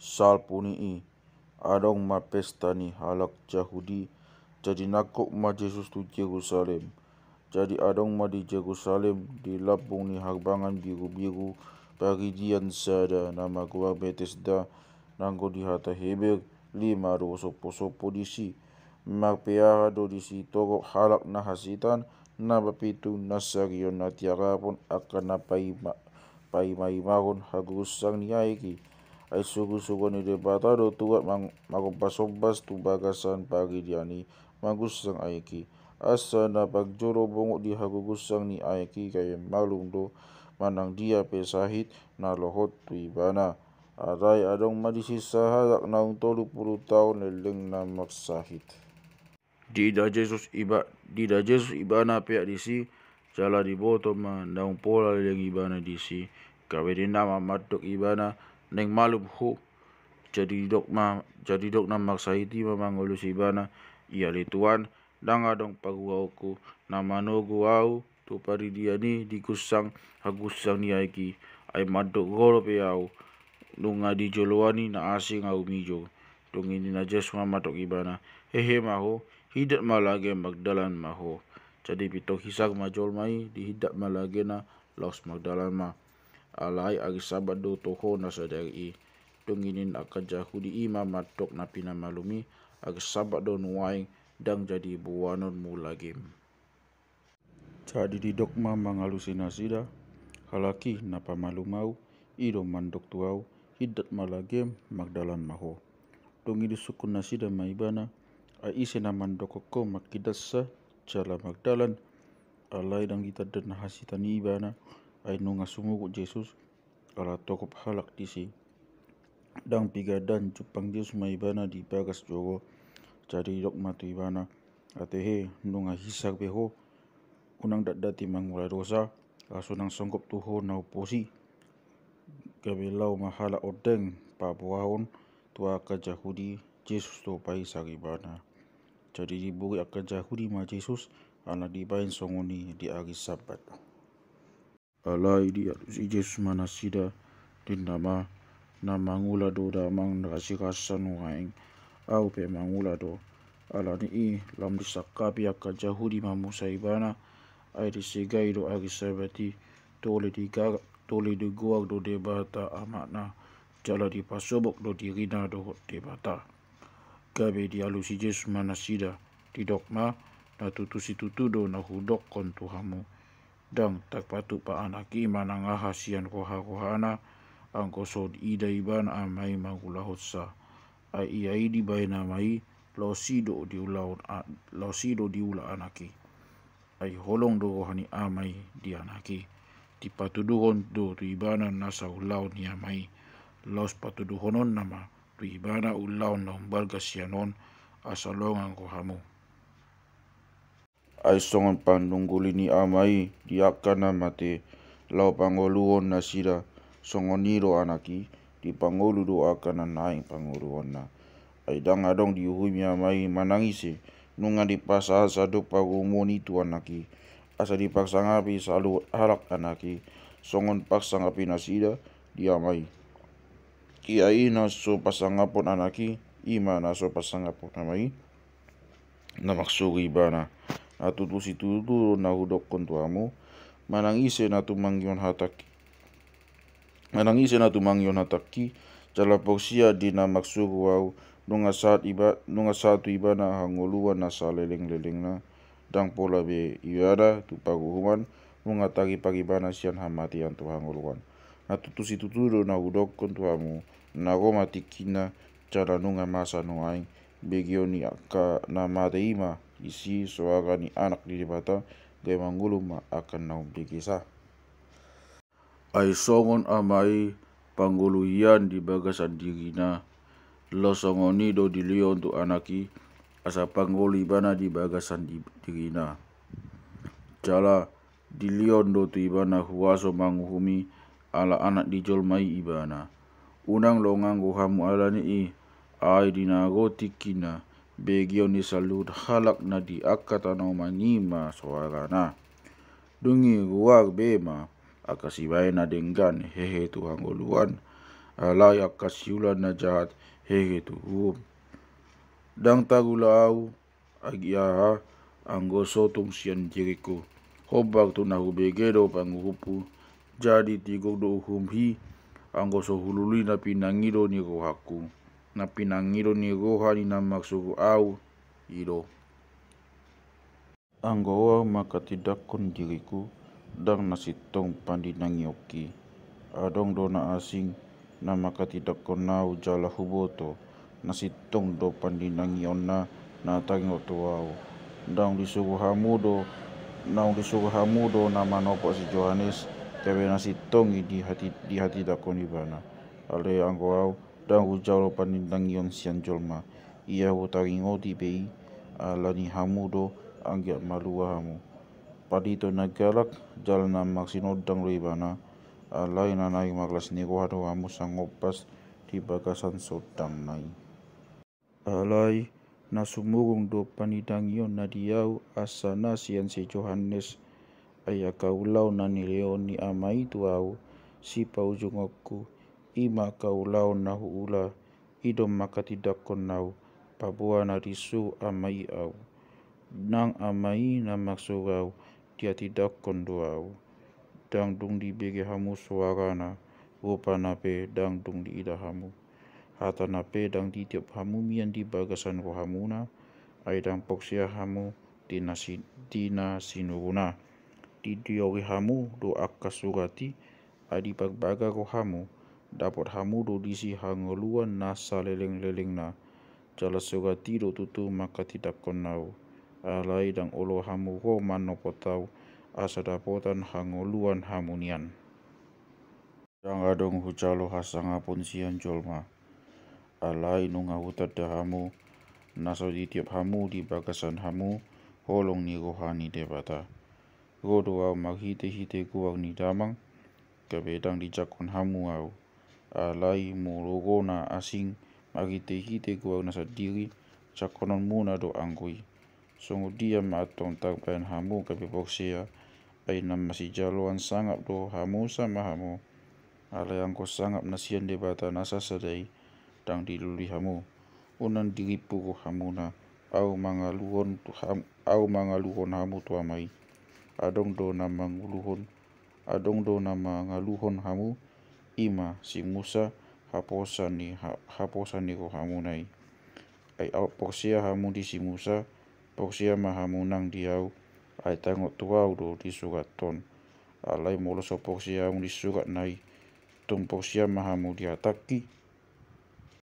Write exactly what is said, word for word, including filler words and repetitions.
Salpu ni i, adong ma pesta ni halak Jahudi, jadi nangkok ma Jesus tu Jerusalem. Jadi adong ma di Jerusalem, di lambung ni harbangan birubiru, paridian sada na margoar Betesda, nanggo di hata Heber, lima do somposompona disi. Marpeaha do disi torop halak na hansitan, na mapitung, na sarion, na tiarapon, angka na paima-, paimaimahon hagurusang ni aek i. Ai surusuruan ni Debata do tuat mang-, mangombasombas tu bagasan paridian i, mangursang aek i. Asa na parjolo bongot di hagurusang ni aek i gabe malum do manang dia pe sahit na lohot tu ibana. Alai adong ma disi sahalak naung tolu pulu taon lelengna marsahit. Diida Jesus iba-, diida Jesus ibana peak disi, jala diboto ma naung pola leleng ibana disi, gabe ninna ma mandok ibana, naeng malum ho. Jadi didok ma, jadi didok na marsahit i ma mangalusi ibana, ia ale Tuan, ndang adong paruaonku na manogu ahu tu paridian i di gursang hagurusang ni aek i, ai mandok ro dope ahu, nunga di joloan i na asing ahu mijou. Dung i ninna Jesus ma mandok ibana, hehe ma ho, hindat ma lage, mardalan ma ho. Jadi pintor hisar ma jolma i, dihindat ma lagena, laos mardalan ma. Alai ari Sabat do toho na sadari i. Dung i ninna angka Jahudi i ma mandok na pinamalum i, ari Sabat do nuaeng, ndang jadi boanonmu lagem. Jadi didok ma mangalusi nasida, halak i na pamalum ahu, i do mandok tu ahu, hindat ma lagem, mardalan ma ho. Dung i disungkun nasida ma ibana, ai ise na mandokkon ho manghindatsa jala mardalan? Alai ndang ditanda na hansitan i ibana, ai nunga sumurut Jesus, ala torop halak disi. Ndang piga dang jumpang Jesus ma ibana di bagas joro. Jadi didok ma tu ibana, atehe, nunga hisar be ho, unang datdati mangula dosa, asa unang songgop tu ho na umpos i. Gabe laho ma halak ondeng paboahon tu angka Jahudi, Jesus do paisar ibana. Jadi diburi angka Jahudi ma Jesus, ala dibaen songon i di ari Sabat. Alai dialusi Jesus ma nasida, ninna ma, na mangula do damang rasirasa nuaeng, ahu pe mangula do. Ala ni i lam disangkapi angka Jahudi mamusa ibana, ai disegai do ari Sabat i, tole diga-, tole digoar do Debata Amana, jala dipasobok do dirina dohot Debata. Gabe dialusi Jesus ma nasida, didok ma, na tutu situtu do na hudokkon tu hamu. Ndang tarpatupa anak i manang aha sian roharohana, anggo so diida ibana ama i mangulahonsa. Ai ia i dibaen ama i, laos i do diulahon a-, laos i do diula anak i. Ai holong do roha ni ama i di anak i. Dipatuduhon do tu ibana nasa ulaon ni ama i. Laos patuduhononna ma tu ibana ulaon na umbalga sian on, asa longang rohamu. Ai songon panungguli ni ama i di angka na mate, laho pangoluhon nasida, songon i do anak i, dipangolu do angka na naeng pangoluhonna. Ai ndang adong diuhumi ama i manang ise, nunga dipasahat sadok parumuon i tu anak i, asa dipangsangapi saluhut halak anak i, songon pangsangapi nasida di ama i. Ia i na so pasangaphon anak i, i ma na so pasangaphon ama i, na marsuru ibana. Na tutu situtu do na hudokkon tu hamu, manang ise na tumangihon hatangki, manang ise na tumangihon hatangki, jala porsea di na marsuru ahu, nunga sahat iba-, nunga sahat tu ibana hangoluan na salelenglelengna, ndang pola be ibana tu panguhuman, nunga taripar ibana sian hamatean tu hangoluan. Na tutu situtu do na hudokkon tu hamu, na ro ma tingkina, jala nunga masa nuaeng, begeon ni angka na mate i ma disi soara ni Anak ni Debata, gabe mangolu ma angka na umbegesa. Ai songon ama i pangolu hian di bagasan dirina, laos songon i do dilehon tu anak i, asa pangolu ibana di bagasan di-, dirina. Jala dilehon do tu ibana huaso manguhumi, ala Anak ni jolma i ibana. Unang longang rohamu ala ni i, ai di na ro tingkina, begeon ni saluhut halak na di angka tanoman i ma soarana. Dung i ruar be ma angka sibahen na denggan hehe tu hangoluan, Alai angka siula na jahat hehe tu uhum. Ndang tarula ahu, agi aha, anggo so tung sian diringku. Hombar tung na hubege do panguhumhu, jadi tigor do uhumhi, anggo so hulului na pinangido ni rohangku. Na pinangido ni roha ni na marsuru ahu, i do. Anggo ahu manghatindanghon diringku, ndang na sintong pandinangionki. Adong do na asing na manghatindanghon ahu jala huboto, na sintong do pandinangionna na taringot tu ahu. Naung disuru hamu do, naung disuru hamu do na manopot si Johannes, gabe na sintong i dihati-, dihatindanghon ibana. Alai anggo ahu, ndang hujalo pandinangion sian jolma. Ia hutaringoti be i, ala ni hamu do anggiat malua hamu. Palito na galak, jala na marsinondang do ibana, alai na naeng marlas ni roha do hamu sangombas di bagasan sondangna i. Alai na sumurung do pandinangionna di ahu asa na sian si Johannes. Ai angka ulaon na nilehon ni Ama i tu ahu sipaujungonku, i ma angka ulaon na huula. I do manghatindanghon ahu paboa na disuru Ama i ahu. Nang Ama i na marsuru ahu, dihatindanghon do ahu. Ndang dung dibege hamu soarana, rupana pe ndang dung diida hamu. Hatana pe ndang ditiop hamu mian di bagasan rohamuna, ai ndang porsea hamu di na si-, di na sinuruna. Didiori hamu do angka surat i, ai diparbaga rohamu, dapot hamu do disi hangoluan na salelenglelengna. Jala surat i do tutu manghatindanghon ahu. Alai ndang olo hamu ro manopot ahu, asa dapotan hangoluan hamu nian. Ndang adong hujalo hasangapon sian jolma. Alai nunga hutanda hamu, na so ditiop hamu di bagasan hamu holong ni roha ni Debata. Ro do ahu marhitehite goar ni Damang, gabe ndang dijangkon hamu ahu. Alai molo ro na asing marhitehite goarna sandiri, jangkononmuna do anggo i. Songon dia ma antong tarbahen hamu gabe porsea, ai na masijaloan sangap do hamu sama hamu. Alai anggo sangap na sian Debata na sasada i, ndang dilului hamu. Unang dirimpu rohamuna, ahu mangaluhon tu ham-, ahu mangaluhon hamu tu Ama i. Adong do na manguluhon, adong do na mangaluhon hamu, i ma si Musa, haposan ni ha-, haposan ni rohamuna i. Ai aut porsea hamu di si Musa, porsea ma hamu nang di ahu, ai taringot tu ahu do di surat on. Alai molo so porsea hamu di surat na i, tung porsea ma hamu di hatangki.